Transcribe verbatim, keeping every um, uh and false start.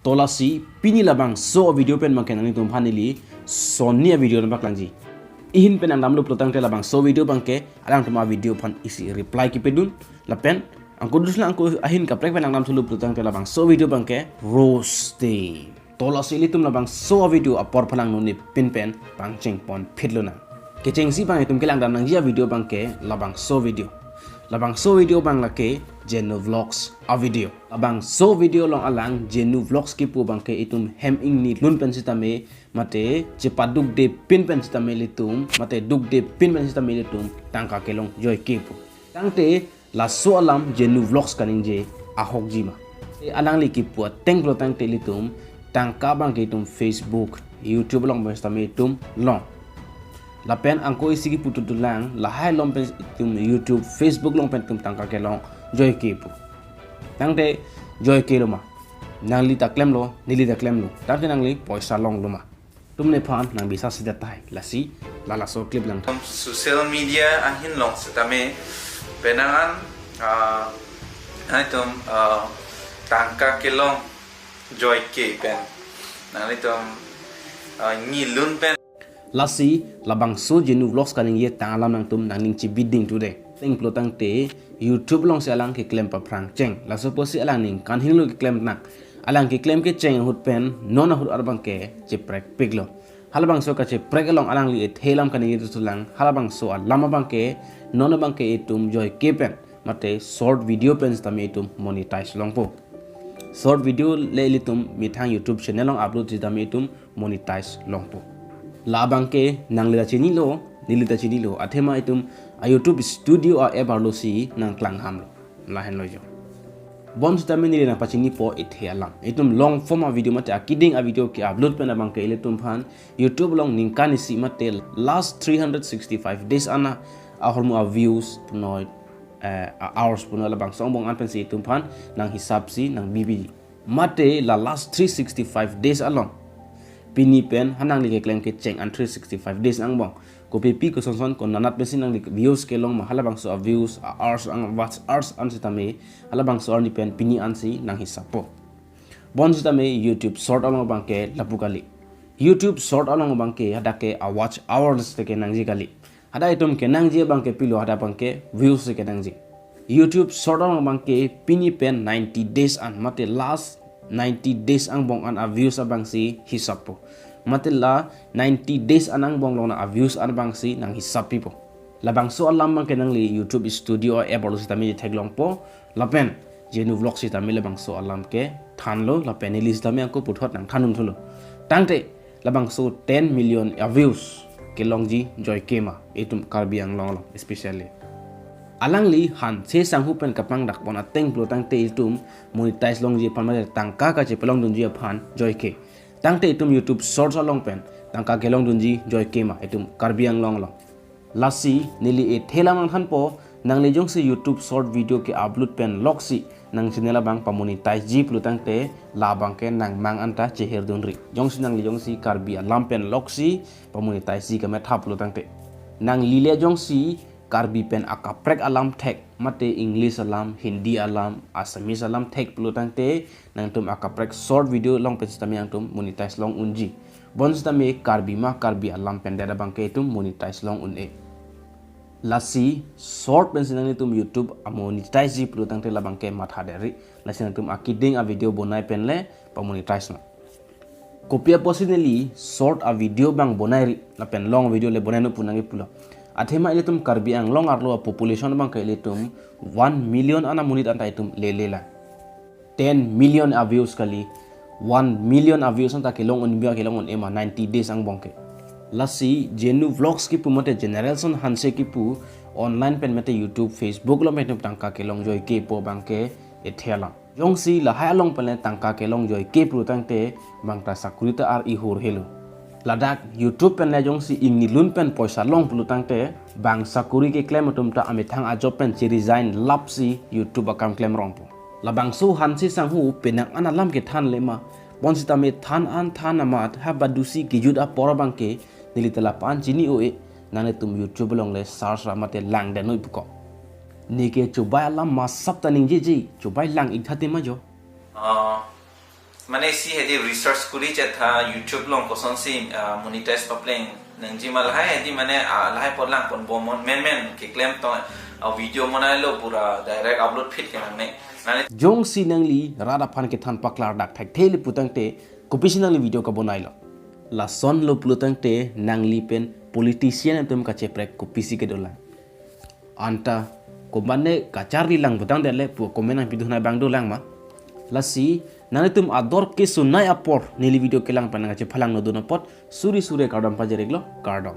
To lasi pini labangso video pen abangke nanglitum aphan neli sonni a-video nangpaklangji. Ihin pen nangdamlo pulotangte labangso video abangke alangtum a-video aphan isi reply kipedun. Lapen angko dusla angko ahin kaprek pen nangdamthulo pulotangte labangso video abangke roasting. To lasi ilitum labangso a-video apor aphan nangno ne pin pen pangcheng ponphit lonang. Kechengsi abang itum kelang damnangji a-video abangke labangso video. Labangso video abang lake Jenu Vlogs a-video. Labangso video along alang Jenu Vlogs kipu abangke itum hem ingni lun pen sitame mate chepadukde pin pen sitame ilitum mate dukde pin pen sitame ilitum tangka kelong joike pu. Tangte laso alam Jenu Vlogs kaningje ahokji ma? Te alangli kipu ateng pulotangte ilitum tangka abangke itum Facebook, YouTube along pen sitame itum long. Lapen angko isi kipu tutulang lahai along pen itum YouTube, Facebook along pen itum tangka kelong joike pu. Tangte joikelo ma? Nangli ta klemlo, neli ta klemlo. Tangte nangli poisa longlo ma? Itum nephan nangbisar sedet tahai. Lasi la laso clip langtha. Social media ahin along sitame penang an, ah, nangtum, ah, tangka kelong joike pen nanglitum, ah, ingni lun pen. Lasi labangso Jenu Vlogs kaningje tang alam nangtum nangning chibiding today. Teng pulotangte YouTube alongsi alang keklem paphrang cheng. Laso apotsi alang ningkan hinglo keklem nang. Alang keklem kecheng ahut pen non ahut abangke cheprekpiklo. Halabangso kacheprek along alangli ethe alam kaningje tutulang. Halabangso alam abangke non abangke itum joike pen mate short video pen sitame itum monetize longpo. Short video le ilitum methang YouTube channel along upload sitame itum monetize longpo. La abangke nangli ta chinilo, neli ta chinilo. Athema itum a-YouTube Studio a-app arlosi nangklang hamlo. Lahenlo jo. Bonsitame neli nangpachinipo ethe alam. Itum long form a-video mate akiding a-video ke-upload pen abangke ilitum aphan YouTube along ningkan isi mate last three hundred sixty-five days an ahormu a-views punoi, eh, a-hours punoi labangso angbong an pensi itum aphan nanghisapsi nangbibi. Mate la last three sixty-five days along. Pini pen ha nangli keklem kecheng an three sixty-five days angbong. Kopipi kosonson konat pensi nangli views kelong ma, halabangso a-views, a-hours, a-watch hours an sitame, halabangso arni pen pini ansi nanghisappo. Bonsitame YouTube Short along abangke lapu kali. YouTube Short along abangke hadak ke a-watch hours te kenangji kali. Hadak itum kenangji abangke pilo, hadak abangke views te kenangji. YouTube Short along abangke pini pen ninety days an mate last ninety days angbong an a-views abangsi hisappo. Mate la ninety days an angbong along a-views an abangsi nanghisap pipo. Labangso alam abangke nangli YouTube Studio a-app arlo sitame theklongpo. Lapen Jenu Vlogs sitame labangso alam kethanlo. Lapen neli sitame angko puthot nangthandun thulo. Tangte labangso ten million a-views kelongji joike ma itum Karbi Anglong along especially? Alangli hanse sanghu pen kapangdakpon ateng pulotangte itum monetize longji aphan mate tangka kachepalongdunji aphan joike. Tangte itum YouTube Shorts along pen tangka kelongdunji joike ma itum Karbi Anglong along? Lasi neli ethe alam nangthanpo, nangli jongsi YouTube short video ke-upload pen loksi nang channel abang pamonetize ji pulotangte labangke nangmang anta chehirdunri. Jongsi nangli jongsi Karbi alam pen loksi pamonetize ji kamatha pulotangte. Nangli le jongsi Karbi pen akaprek alam thek, mate English alam, Hindi alam, Assamese alam thek pulotangte nangtum akaprek short video along pen sitame nangtum monetize long unji. Bonsitame Karbi ma Karbi alam pen det abangke itum monetize long un-e. Lasi short pensi nanglitum YouTube amonetize ji pulotangte labangke matha deri. Lasi nangtum akiding a-video bonai pen le pamonetize non. Kopi apotsi neli short a-video abang bonairi lapen long video le bonai non pu nangli pulo? Athema ilitum Karbi Anglong arlo a-population abangke ilitum one million ana monit anta itum lele lang. Ten million a-views kali, one million a-views anta kelong unbi a kelong un-e ma ninety days angbong ke? Lasi Jenu Vlogs kipu mate Generation Hanse kipu online pen mate YouTube, Facebook along pen tangka kelong joike pu abangke ethe alam. Jongsi lahai along pen le tangka kelong joike pulotangte bang ta sakuri ta ar ihur helo. Ladak YouTube pen le jongsi ingni lun pen poisa long pulotangte bang sakuri keklem atum ta amethang a-job pen che-resign lapsi YouTube akam klem rongpo. Labangso hanse sanghu penang an alam kethan le ma? Bonsitame than an than amat ha badusi kejut apor abangke neli ta lapu-an chini-o-e, nanglitum YouTube along le search ra mate lang den noi puko. Neke chubai alam masap ta ningjeje, chubai lang ik tha te ma jo. Ah, Mane isi hedi research kuri chetha YouTube along kosonsi uh, monetize papleng nangji ma lahai hedi mane uh, lahai apot langponbom non, menmen keklem tong uh, video bonai lo pura direct upload phit ke nangne. Nane Jongsi nangli rat aphan kethan paklardak thekthe le putangte kopisi nangli video kabonailo? Lasonlo pulotangte nangli pen politician atum kacheprek kopisi kedolang. Anta komatne kacharli lang putangte le pu comment nangpidun abang dolang ma. Lasi nanglitum ador kesunai apor neli video kelang pen nangkachephalang nodun apot suri suri kardom pajirlo, kardom.